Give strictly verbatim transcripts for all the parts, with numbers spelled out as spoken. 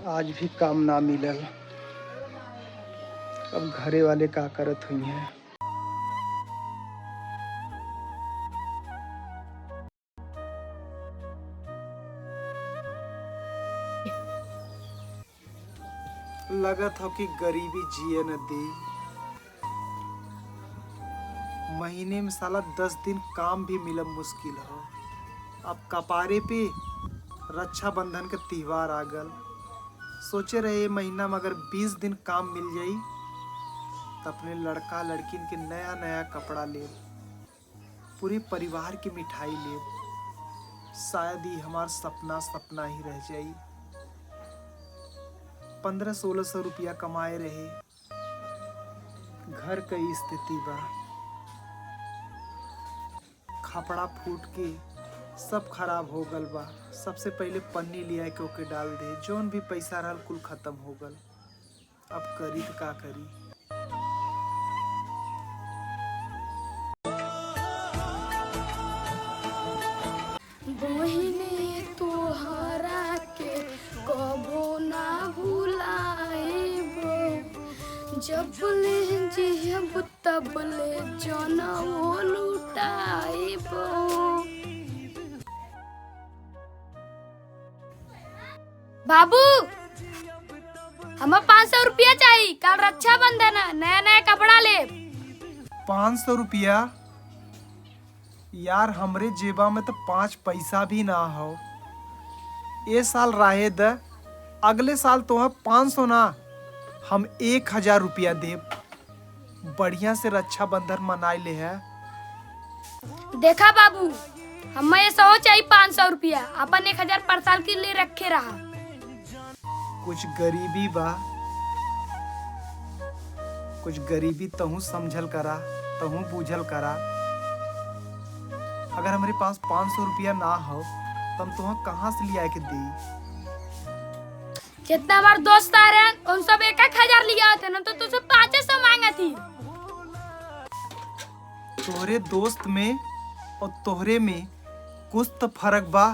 आज भी काम ना मिलल। अब घरे वाले का करत हुई हैं? लगत हो कि गरीबी जिए न दे। महीने में साला दस दिन काम भी मिलब मुश्किल हो। अब कपारे पे रक्षाबंधन के तिहार आ गल। सोचे रहे, ये महीना में अगर बीस दिन काम मिल जाई, त अपने लड़का लड़किन के नया नया कपड़ा लेब, पूरे परिवार के मिठाई लेब। शायद ही हमार सपना सपना ही रह जाई। पन्द्रह सोलह सौ रुपया कमाए रहे, घर क ई स्थिति बा। खपड़ा फूट के सब खराब हो गल बा। सबसे पहिले पन्नी लिया के ओके डाल दे, जौन भी पैसा रहल कुल खत्म हो गल। अब करी त का करी? बहिनी तोहरा के कबो ना भुलाएबो, जब ले जियब तब ले जनमो लुटाएबो। बाबू, हमें पाँच सौ रुपया चाही, कल रक्षाबंधन है, नया नया कपड़ा लेब। पाँच सौ रुपया? यार, हमरे जेबा में त पाँच पैसा भी ना हो। ए साल रहे द, अगले साल तोह पाँच सौ ना, हम एक हजार रुपया देब। बढ़िया से रक्षाबंधन मनाई ले है। देखा बाबू, हमें ये सौ चाही पाँच सौ रुपया, अपन एक हजार परसाल के लिए रखे रहा। कुछ गरीबी बा, कुछ गरीबी तहूँ समझल करा, तहूँ बूझल करा। अगर हमरे पास पाँच सौ रुपया ना हो, त हम तोह कहाँ से लिया के देई? जितना हमार दोस्त आ रहे हैं, उन सब एक एक हजार लिया होते ना, तो तुझसे पाँचे सौ मांगा थी। तोहरे दोस्त में और तोहरे में कुछ तो फर्क बा।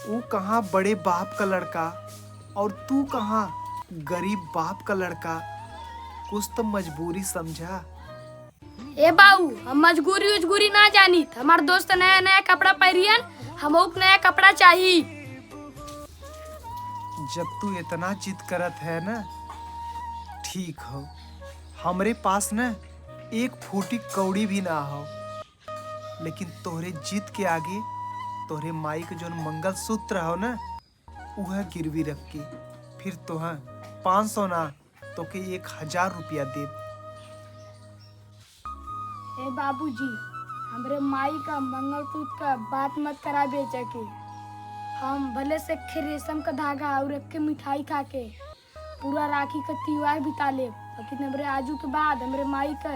ऊ कहाँ बड़े बाप का लड़का और तू कहाँ गरीब बाप का लड़का। कुछ तो मजबूरी समझा। ए बाऊ, हम मजबूरी उजबूरी ना जानित। हमार दोस्त नया नया कपड़ा पहिरियन, हमहू के नया कपड़ा चाही। जब तू इतना जिद करत है ना, ठीक हो, हमरे पास ना एक फूटी कौड़ी भी ना हो, लेकिन तोहरे जिद के आगे तोहरे माई के जौन मंगलसूत्र हो ना, उहे गिरवी रख के फिर तोह पाँच सौ ना, तोके एक हजार रुपया देब। ए बाबूजी, हमरे माई का मंगलसूत्र का बात मत करा बेचे के। हम भले से एक खे रेशम का धागा और एक खे मिठाई खा के पूरा राखी का त्योहार बिता लेब, लेकिन हमरे आजू के बाद हमरे माई का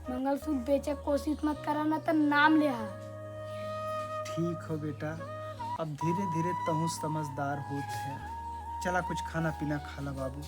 मंगलसूत्र बेचे के कोशिश मत करा, ना त नाम लेहा। ठीक हो बेटा, अब धीरे धीरे तहूँ समझदार होत है। चला कुछ खाना पीना खा ला बाबू।